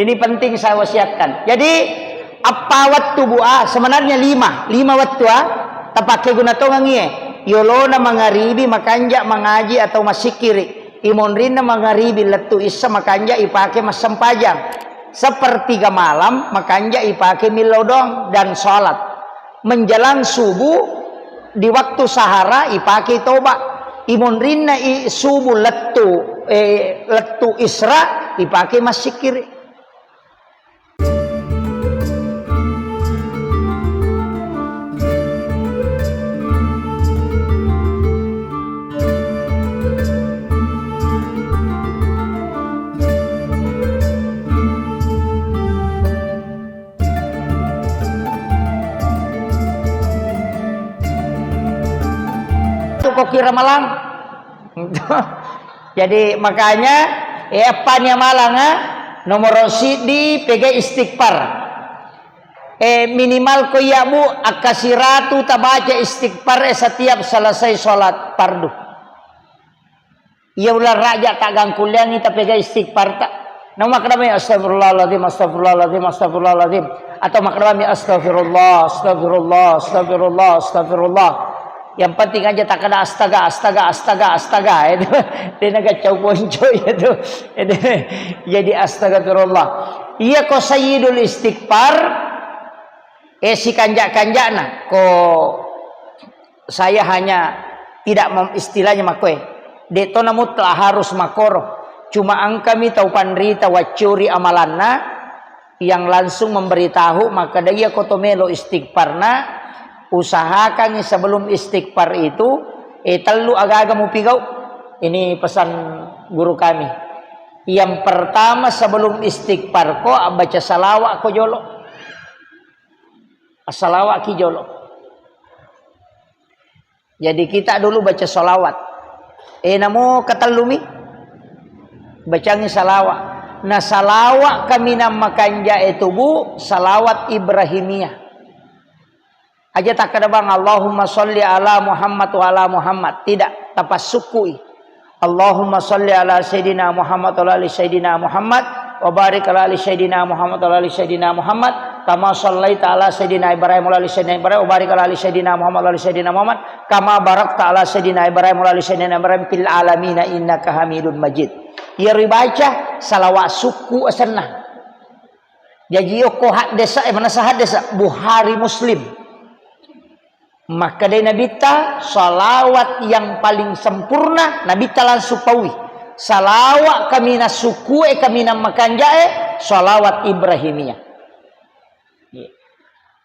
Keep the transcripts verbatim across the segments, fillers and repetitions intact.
Ini penting saya wasiatkan. Jadi, appa wettu, Bu, ah, sebenarnya lima, lima wettu, ah, tapake guna tongengi, eh. Yolona mangaribi, makanja, mangaji atau massikkiri. Imonrinna mangaribi lettu issa makanja ipake massempajang. Sepertiga malam makanja ipake millau doang dan sholat. Menjelang subuh di waktu sahara ipake toba. Imonrinna i subuh lettu, eh, lettu isra ipake massikkiri. Tu ko kira malang. Jadi, makanya, eh, apani amalanga, nomoro siddi, pega istighfar. Eh, minimal ko iya, Bu, akkasiratu tabaca istighfar, eh, setiap selesai sholat fardu. Iya ulang raja tak gangkuliangi tapega istighfar tak. Nau makkeda mi, "Astagfirullahaladzim, astagfirullahaladzim, astagfirullahaladzim." Atau makkeda mi, "Astagfirullah, astagfirullah, astagfirullah, astagfirullah." Yang penting aja tak ada astaga, astaga, astaga, astaga. Itu dia naga cau ponco itu. Itu jadi astagfirullah. Iya ko sayyidul istighfar, eh, si kanjak-kanjakna ko saya hanya tidak mem-, istilahnya makkoe, de' to na mutlak harus makkoro. Cuma engkami tau panrita waccuri amalanna yang langsung memberitahu makkeda iya ko to melo istighfarna, usahakangi sebelum istighfar itu, eh, tellu agaga mupigau. Ini pesan guru kami. Yang pertama, sebelum istighfar ko, baca salawat ko jolo. Assalawat ki jolo. Jadi kita dulu baca salawat. Eh, namo katellumi, bacangi salawat. Nah, salawat kaminang makanja e tubu, salawat Ibrahimiyah. Aja takkeda bang, "Allahumma sholli ala Muhammad wa ala Muhammad." Tidak, tapassukkui. Allahumma sholli ala Sayyidina Muhammad wa ala ali Sayyidina Muhammad, wa barik ala ali Sayyidina Muhammad wa ala ali Sayyidina Muhammad, kama shallaita ala Sayyidina Ibrahim wa ala ali Sayyidina Ibrahim, wa barik ala ali Sayyidina Muhammad wa ala ali Sayyidina Muhammad, kama barakta ala Sayyidina Ibrahim wa ala ali Sayyidina Ibrahim fil alamina innaka Hamidun Majid. Iyaro ibaca salawat sukku asenna. Jaji yokko haddesa, eh, manasa haddesa, Bukhari Muslim. Makkedai Nabitta, salawat yang paling sempurna, Nabitta langsung paui. Salawat kaminang sukkue, kaminang makanjae, salawat Ibrahimiyah.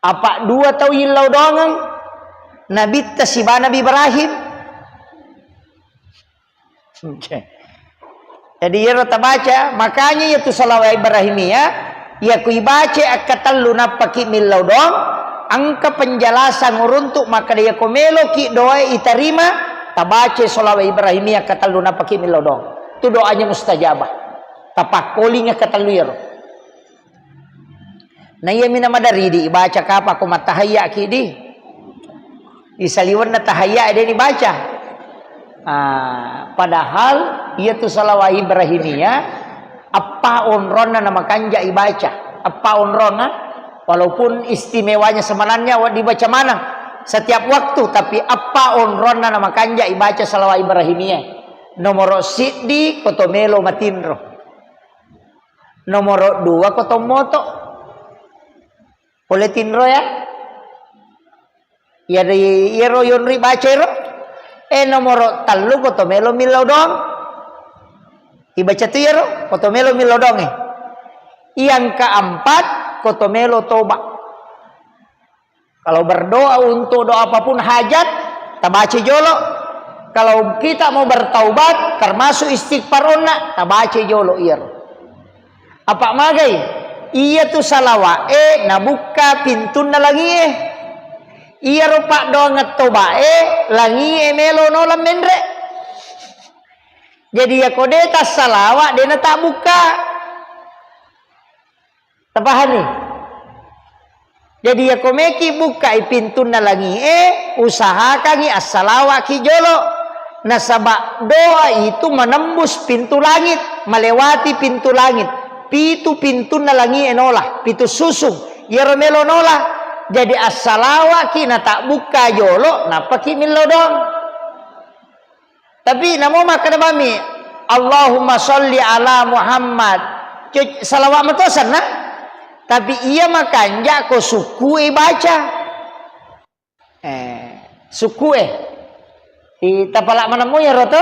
Apa dua tau yillau doangeng, Nabitta siba Nabi Ibrahim. Oke. Jadi, iyaro tabaca, makanya iyatu salawat Ibrahimiyah, iya ku ibaca akkatellu nappaki millau doang, engka penjelasan uruntu makkeda, iya ko meloki doa itarima, tabaca salawat Ibrahimiyah akkatellu nappaki millau doang. Itu doanya mustajabah. Tapakkoling akkatellu iyaro. Na iyami na maderri di ibaca kapa ko mattahayyaki di. Isaliwenna tahayya de' nibaca. Ah, padahal iyatu salawat Ibrahimiyah appa onronna na makanja ibaca. Appa onronna, walaupun istimewanya sebenarnya wa-, dibaca maneng setiap waktu, tapi appa onronna na makanja ibaca salawat Ibrahimiyah. Nomoro siddi ko to melo matinro. Nomoro dua ko to moto. Pole tinro ya. Iyaro, iyaro yonri baca ero. Eh, nomoro tellu ko to melo millau doang. Ibaca tu iyaro, ko to melo millau doang, eh. Yang keempat, ko to melo toba. Kalau berdoa untuk doa apapun hajat, tabaca jolo. Kalau kita mau bertaubat, termasuk istighfar onna, tabaca jolo iyaro. Apa magai? Iyatu salawa'e nabukka pintunna langie. Iyaro paddoangeng tobae, langie melo nolang menre. Jadi, yako de tassalawa, de natabukka. Tapahami? Jadi, yako meki bukkai pintunna langie, usahakangi assalawaki jolo. Nasaba doa itu menembus pintu langit, melewati pintu langit. Pitu pintunna langie nola, pitu susung. Iyaro melo nola, jadi assalawaki natabbukka jolo, nappaki millau doang. Tapi namo makkeda bami, "Allahumma sholli ala Muhammad." Cu-, salawat matosanna. Tapi iya makanja ko sukku e baca. Eh, sukku e. I tapala manammu iyaro to?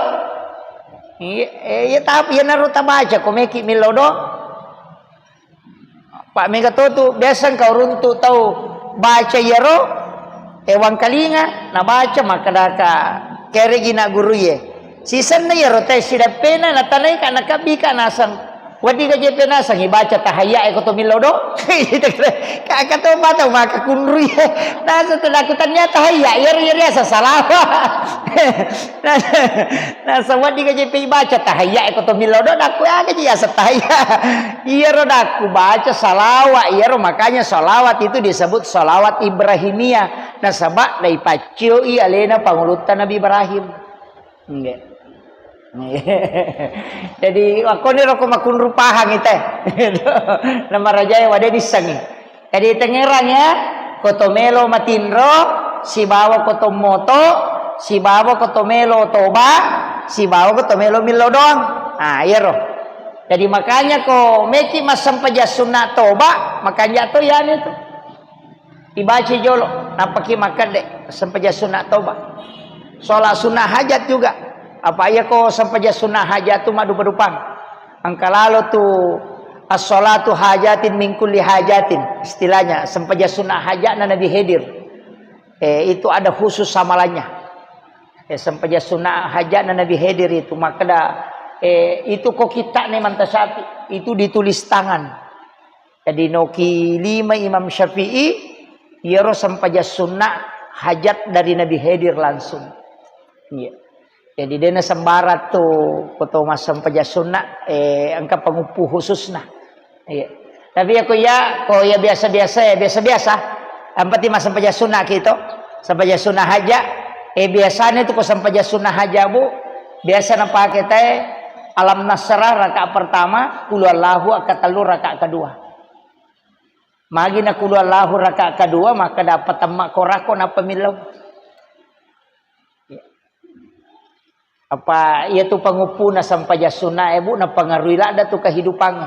Iya, eh, iya, tapi iyanaro tabaca ko meki millau do. Pak mega to tu, biasa engka uruntu tau baca iyaro, eh, wangkalinga, nabaca, makkedaka, keregi na guru ye. Sisenna iyaro te sidappena, natanai ka, nakabbi ka naseng. Wedding ka jeppe naseng, ibaca tahayya e ko to millau do. Ka, ka to mata maka kunru ye. Naseng to naku tania tahayya, iyaro, iyaro asa salawa. Nah, nah, sawaddi gaje pe ibaca tahayya e ko to millau do, nakku aga ji asa tahayya. Iyaro nakku baca salawat, iyaro makanya salawat itu disebut salawat Ibrahimiyah. Nasaba dai paccioi alena pangulutta Nabi Ibrahim. Nggih. Jadi, wakkoni roko makunru pahang ite. Namarajae wade dissengi. Jadi, tengngerang ya, ko to melo matinro, sibawa ko to moto, sibawa ko to melo toba, sibawa ko to melo millau doang. Ah, iyaro. Jadi, makanya ko meki massempajang sunna toba, makanja to yani tu. Ibaca jolo, nappaki makkedde sempajang sunna toba. Sholat sunnah hajat juga. Apa iya ko sempajang sunna hajat tu maddupa-dupang. Engka lalo tu as-sholatu hajatin min kulli hajatin, istilahnya, sempajang sunna hajatna Nabi Khidir. Eh, itu ada khusus amalannya. Eh, sempajang sunna hajatna Nabi Khidir itu, makkeda, eh, itu ko kitta'na Imam Tasyafi, itu ditulis tangan. Jadi, noki lima Imam Syafi'i, iyaro sempajang sunna hajat dari Nabi Khidir langsung. Iya. Jadi, dena sembarang tu, ko to massempajang sunna, eh, engka panguppu khususna. Iya. Tapi ya, ko ya, ko ya biasa-biasa, ya biasa-biasa. Yang penting massempajang sunna kito, sempajang sunna haja. Eh, biasanya tu ko sempajang sunna haja, Bu, biasa napake te Alam Nasrah rakaat pertama, Qul Huwallahu rakaat telu rakaat kedua. Magi na Qul Huwallahu rakaat kedua, maka dapat temma korako nappa millau. Apa iya tu panguppuna sempajang sunna e, Bu, napengaruhi ladda tu kehidupannya.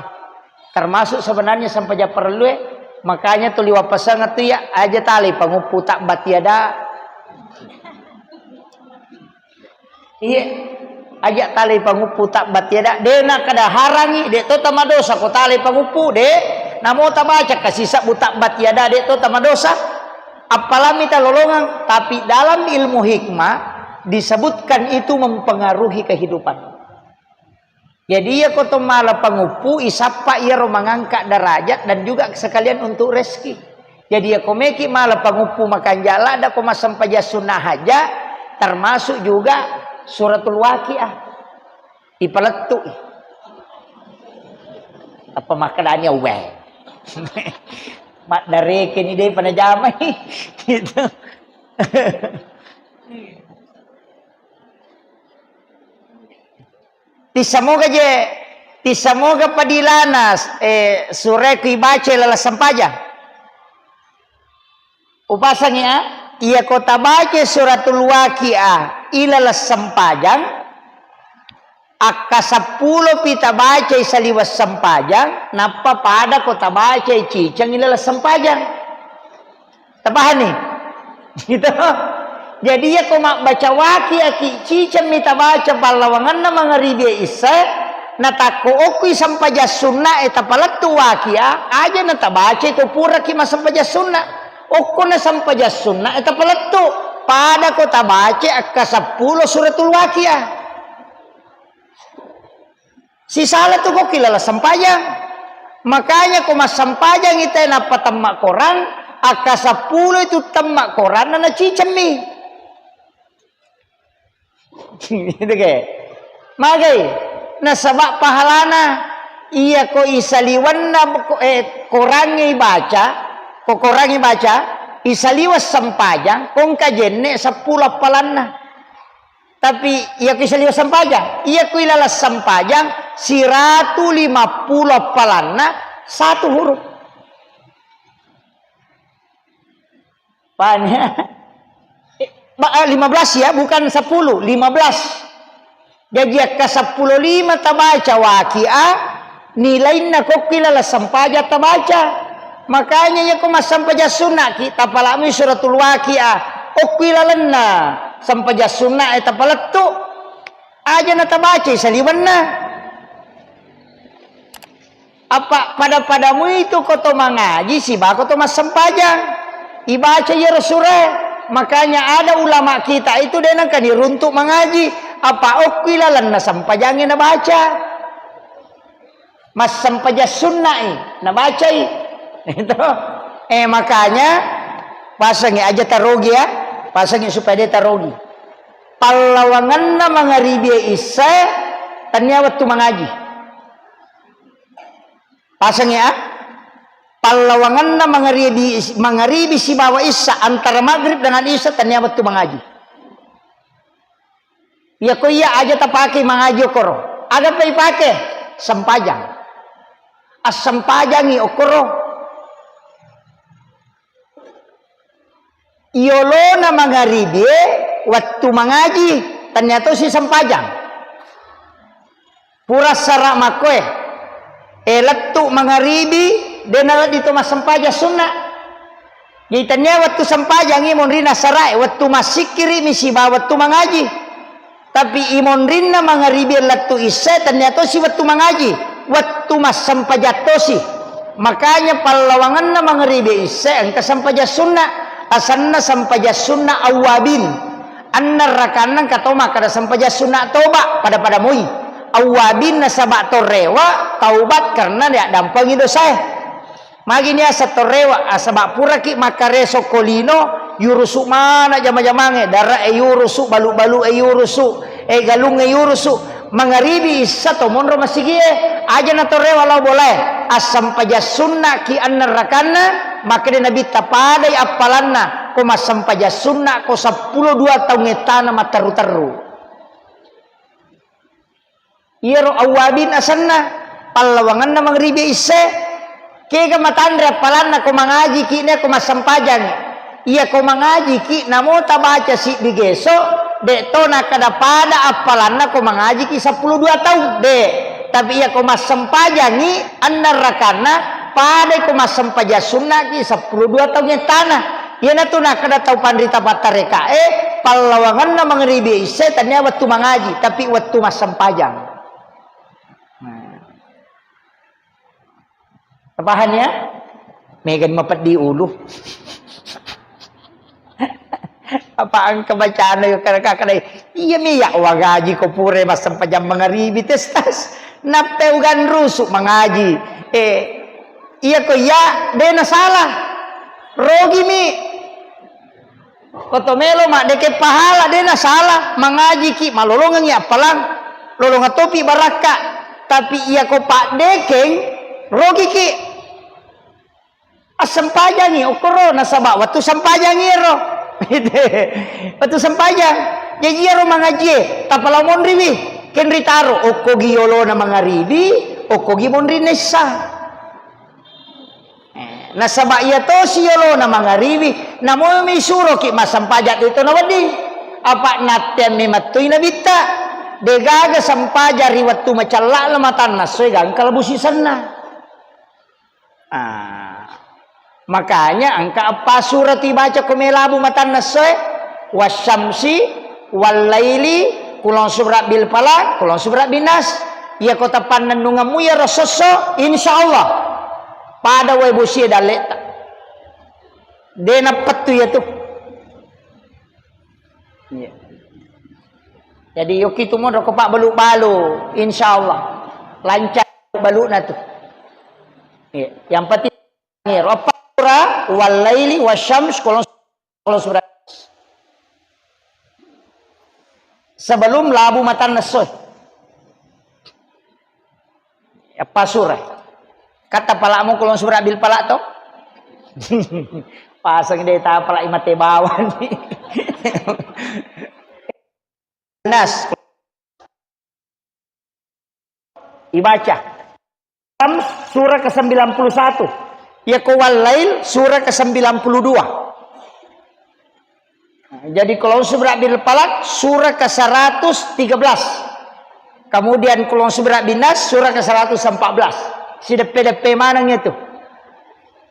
Termasuk sebenarnya sempajang perlu e, makanya tu liwa pasang tu ya, aja tali panguppu tabbat yada. Iya, aja talai panguppu tabbat yada, de na kada harangi, de to tamadosa ko talai panguppu, de namo tabaca kasi sabbu tabbat yada, de to tamadosa. Apalami talolongang, tapi dalam ilmu hikmah disebutkan itu mempengaruhi kehidupan. Jadi, iya ko to mala panguppu, isappa iyaro mangangkat derajat dan juga sekalian untuk rezeki. Jadi, iya ko meki mala panguppu makanja ladda ko massempajang sunna haja, termasuk juga suratul Waqiah. Ipalettu'i. Apa makkedani, "Uwe." Maddarekeni de panajamai. Gitu. Tissamoga je, tissamoga padilana, eh, sure ku ibaca laleng sempajang. Upasangi, ah, iya ko tabaca suratul Waqiah ilaleng sempajang, akka seppulo pi tabaca isaliweng sempajang, nappa pada ko tabaca ciceng ilaleng sempajang. Tapahanni? Gitu. Jadi, iya ko mabbaca Waqiah ki, ciceng mi tabaca pallawangenna mangaribi e isya, natakko okkui sempajang sunna e tapalettu Waqiah, aja na tabaca ko puraki massempajang sunna. Okko na sempajang sunna e tapalettu, pada ko tabaca akka seppulo suratul Waqiah. Sisala tu ko ki laleng sempajang. Makanya ko massempajang ite nappa temma korang, akka seppulo itu temma koranna nacicemmi. Gitu ke? Magai, nasaba pahalana iya ko isaliwenna ko, eh, korangnge ibaca, ko korangnge ibaca, isaliweng sempajang, ko engka jenne seppulo appalanna. Tapi iya ku isaliweng sempajang, iya ku ilaleng sempajang, siratu limappulo appalanna satu huruf. Paham ya? Eh, ba-, eh, lima belas ya, bukan sepuluh, lima belas. Jaji akka seppulo lima tabaca Waqiah, nilainna kokki laleng sempajang tabaca. Makanya yako massempajang sunnaki, tapalami suratul Waqiah, okki lalenna sempajang sunna e tapalettu. Aja natabacai saliwenna. Apa pada-padamu itu ko to mangaji sibawa ko to massempajang. Ibaca iyaro surae. Makanya ada ulama kita itu de nengka diruntuk mangaji. Apa okki lalenna sempajangnge nabaca. Massempajang sunna'i nabacai. Itu. Eh, makanya pasangi aja tarogi ya. Pasangi supaya de tarogi. Pallawangenna mangaribi e issae, tania wettu mangaji. Pasangi a, pallawangenna mangaribi, mangaribi sibawa issa, antara maghrib dengan isya, tania wettu mangaji. Iya ko iya aja tapake mangaji okoro. Aga pa ipake? Sempajang. Assempajangi okoro. Iyolona mangaribie wettu mangaji, tania tosi sempajang. Pura sara makkoe, e lettu mangaribi, de naladdi to massempajang sunna. Jadi tania wettu sempajangi monrina sarae, wettu massikkiri mi sibawa wettu mangaji. Tapi imonrinna mangaribi lettu issae, tania tosi wettu mangaji, wettu massempajang tosi. Makanya pallawangenna mangaribi issae engka sempajang sunna, asenna sempajang sunna awwabin. Anna rakanna engka to makkada sempajang sunna toba, pada-pada moi. Awwabin nasaba to rewa taubat karena diaddampengi dosae. Magi niaseng to rewa, asaba puraki makkareso ko lino, yurusu mana jama-jamange, dara e yurusu, balu-balu e yurusu, e galung e yurusu. Mangaribi issa to monro masigie, aja na to rewa lao bolae. Assempajang sunna ki anna rakanna, makkeda Nabitta padai appalanna ko massempajang sunna ko seppulo dua taung ettana matteru-teru. Iyaro awwabin asenna, pallawangenna mangribi isse. Kega matanre appalanna ko mangajiki ne ko massempajangngi. Iya ko mangajiki namo tabaca siddi geso, de to nakkeda pada appalanna ko mangajiki seppulo dua taung, de. Tapi iya ko massempajangngi, enneng rakanna, padai ko massempajang sunnaki seppulo dua taung ettana. Iyanatu nakkeda tau panrita pattarekae, pallawangenna mangribi isse tania wettu mangaji, tapi wettu massempajang. Nah. Tapahanni ya? Megani mapeddi ulu. Apa engka bacana yo kada-kada. Iya mi ya wagaji ko pura massempajang mangaribi testas. Nappe uganrusu mangaji. Eh, iya ko iya de nasalah. Rogi mi. Ko to melo maddekeng pahala, de nasala, mangajiki, malolongengngi appalang, lolongeng topi barakka, tapi iya ko paddekeng, rogiki. Assempajangi okkoro, nasaba wettu sempajangi ero. Wettu sempajang. Jaji iyaro mangajie, tapala monriwi, kenri taro, okkogi yolona mangaribi, okkogi monrinna issa. Eh, nasaba iya tosi yolona mangaribi, namomi suroki massempajang de to nawedding. Apa natteang memettui nabitta, degaga sempajang ri wettu macella'na matanna essoe gangka labu sisenna. Ah, makanya engka eppa surati baca ko melabu matanna essoe, wasyamsi, wallaili, kulon subra bil falaq, kulon subra bin nas. Iya ko tapannennungemmu iyaro sosso, insyaallah. Pada wae bosie dalleta. De nappettu iyatu. Iya. Jadi yokki tu monro ko pabbalu-balu, insyaallah lancar baluna tu. Iya. Yang penting ero appa sura, wallaili wasyams, kulon, kulon subra. Sebelum labu matanna essoe. Eppa sura. Katta pala'mu kulon subra bil falaq to? Pasang de tapalai mate bawang. Nas. Dibaca. Syams surah kesembilan puluh satu. Yako Wallail surah kesembilan puluh dua. Jadi, Qul a'udzu birabbil falaq surah ke seratus tiga belas. Kemudian Qul a'udzu birabbin nas surah ke seratus empat belas. Sideppe-deppe maneng itu.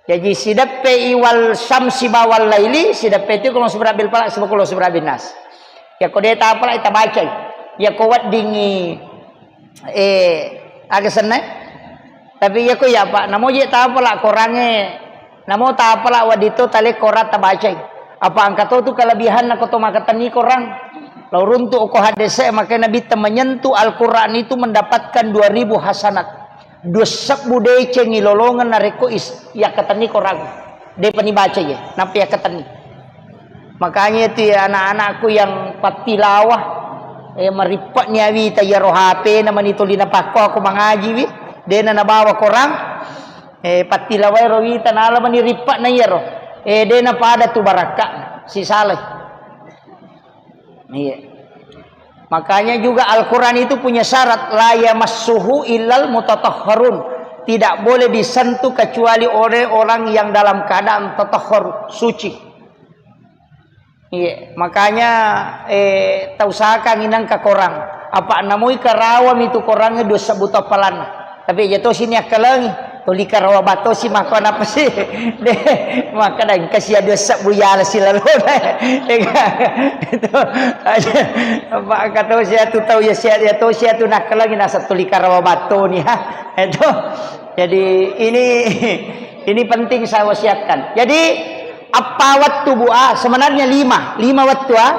Jaji, sideppe i wal syamsi ba wal laili, sideppe tu Qul a'udzu birabbil falaq, sibawa Qul a'udzu birabbin nas. Yako de tapalai, tabacai. Yako weddingi, eh, aga senna. Tapi yako ya, Pak, namo je tapala korangnge, namo tapala wedding to tale korang tabacai. Apa engka to tu kelebihanna ko to makkatenni korang. Lao runtu ko hadese, maka Nabitta menyentuh Al-Quran itu mendapatkan dua ribu hasanat. Dua sebbu deceng ilolongeng narekko is-, yakkatenni korang. Depa nibaca ye, nappa yakkatenni. Makanya itu ya anak-anakku yang pattilawa, eh, marippa'ni awita iyaro H P na mani tuli napakko aku mangaji wi, dena nabawa korang, eh, pattilawai ro wita nala mani rippa'na iyaro. Eh, dena pada tu barakka, sisalai. Iya. Makanya juga Al-Quran itu punya syarat, la yamassuhu illal mutatahharun. Tidak boleh disentuh kecuali oleh orang yang dalam keadaan tatahhar, suci. Iya, makanya, eh, tausahakan inang ka korang. Apa namoi karawami tu korang dua sebbu tappalanna. Tapi aja tosi ni akkalengi, tuli karawa batosi maka napa si? De, maka dan kasi ada sebbu yala silalona. Ega. Itu aja. Apa kata si atu tau ya si ya to si atu nakkalengi nasa tuli karawa batoni ha. Itu. Jadi ini ini penting saya wasiatkan. Jadi apa waktu bu ah sebenarnya lima, lima waktu ah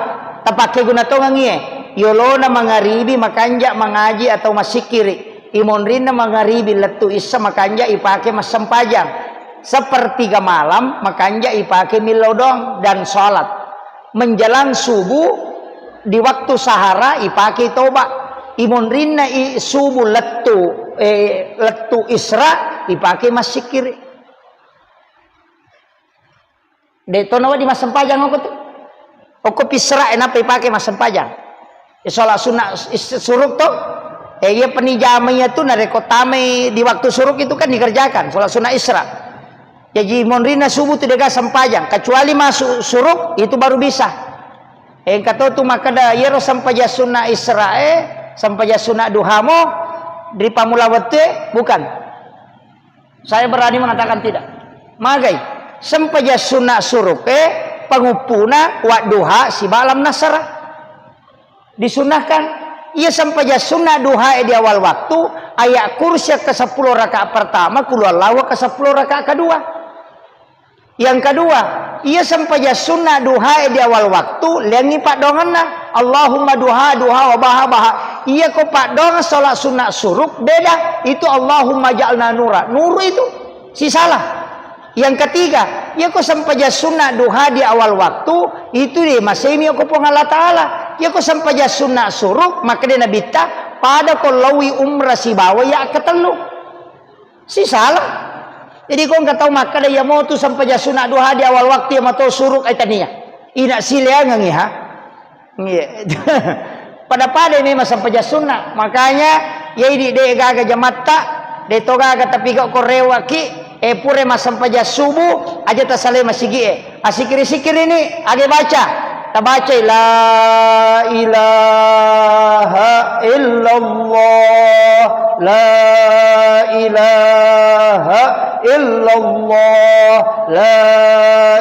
tapake guna tongang iye. Yolona mangaribi makanja mangaji atau masikiri. Imonrinna mangaribi lettu issa makanja ipake massempajang. Sepertiga malam makanja ipake millau doang dan sholat. Menjelang subuh di waktu sahara ipake toba. Imonrinna i subuh lettu, eh, lettu isra ipake massikiri. De to nawedding massempajang okko tu. Okko pisra e nappa ipake massempajang. E, sholat sunnah is-, suruk to. E, iya penijamai tu narekko tamai di waktu suruk itu kan dikerjakan sholat sunnah isra. Jaji monrinna subuh tu dega sempajang, kecuali masuk suruk itu baru bisa. E, engka to tu makkeda iyaro sempajang sunnah isra e, sempajang sunnah duha mo ri pammula wettu e, bukan. Saya berani mengatakan tidak. Magai, sempajang sunnah suruk e, panguppuna wadduha siba alam nasara. Disunnahkan. Iya sempajang sunnah duha e di awal waktu, ayat kursi ke sepuluh rakaat pertama, qul huwallahu ke sepuluh rakaat kedua. Yang kedua, iya sempajang sunnah duha e di awal waktu, liangi paddoangenna. Allahumma duha, duha, wa baha, baha. Iya ko paddoangeng sholat sunnah suruk, beda. Itu Allahumma ja'alna nura. Nuru itu. Sisalah. Yang ketiga, iya ko sempajang sunnah duha di awal waktu, itu de masemi ko Puang Allah Ta'ala. Iya ko sempajang sunnah suruk, maka de nabitta, pada ko lawi umrah sibawa ya ketellu. Sisalah. Jadi ko engka tau makkeda iya motu sempajang sunnah duha di awal waktu iya mato suruk ai tania. Ina sileangengi ha. Iya. Pada-pada memang sempajang sunnah. Makanya, iya idi de gaga jamatta, de to gaga tapi gak ko rewaki, e pure massempajang subuh, aja tasalai masigi e. Asikiri-sikiri ni, age baca. Tabacai la ilaha illallah, la ilaha illallah, la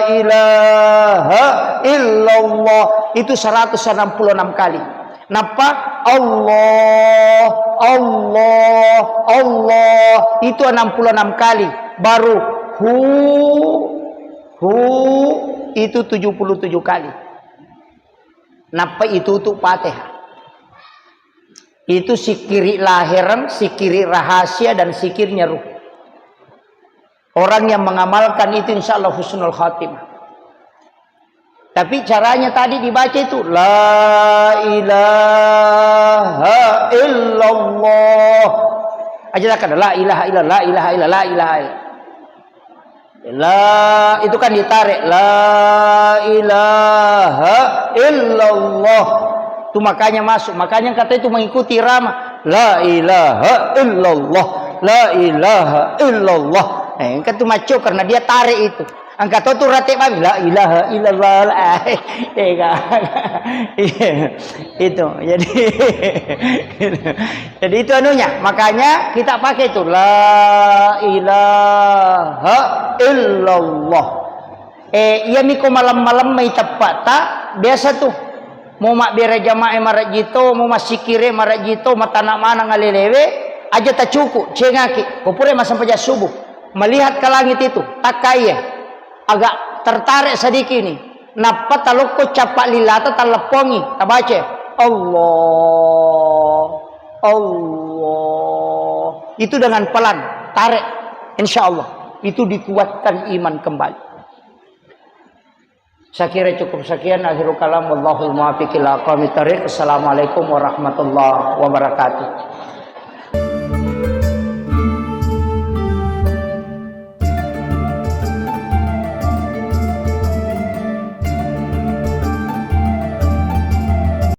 ilaha illallah. Itu seratus enam puluh enam kali. Nappa Allah, Allah, Allah. Itu enam puluh enam kali. Baru hu, hu, itu tujuh puluh tujuh kali. Nappa itutu Fatihah. Itu sikiri lahereng, sikiri rahasia, dan sikirnya ruh. Orang yang mengamalkan itu insya Allah husnul khatimah. Tapi caranya tadi dibaca itu, la ilaha illallah. Aja tak ada la ilaha illallah, la ilaha illallah, la ilaha illallah. La, itu kan ditarik. La ilaha illallah. Itu makanya masuk. Makanya kata itu mengikuti irama. La ilaha illallah, la ilaha illallah. Eh, engka tu macco karena dia tarik itu. Engka to tu rate babi, la ilaha illallah. Eh, eh, itu. Jadi, jadi itu anunya. Makanya kita pakai itu, la ilaha illallah. Eh, iya miko malam-malam mai teppa'ta, biasa tu. Mau mabbere jamaah marajito, mau massikire marajito, matana manang alelewe, aja tacuku, cengaki. Ko pura massempajang subuh, melihat ke langit itu, takkaie. Agak tertarik sedikit ini. Nappa talokko cappa lilata, talleppongi, tabaca, Allah, Allah. Itu dengan pelan, tarik. Insya Allah, itu dikuatkan iman kembali. Saya kira cukup sekian, akhirul kalam, wallahul muwaffiq ila aqwamit thariq. Assalamualaikum warahmatullahi wabarakatuh.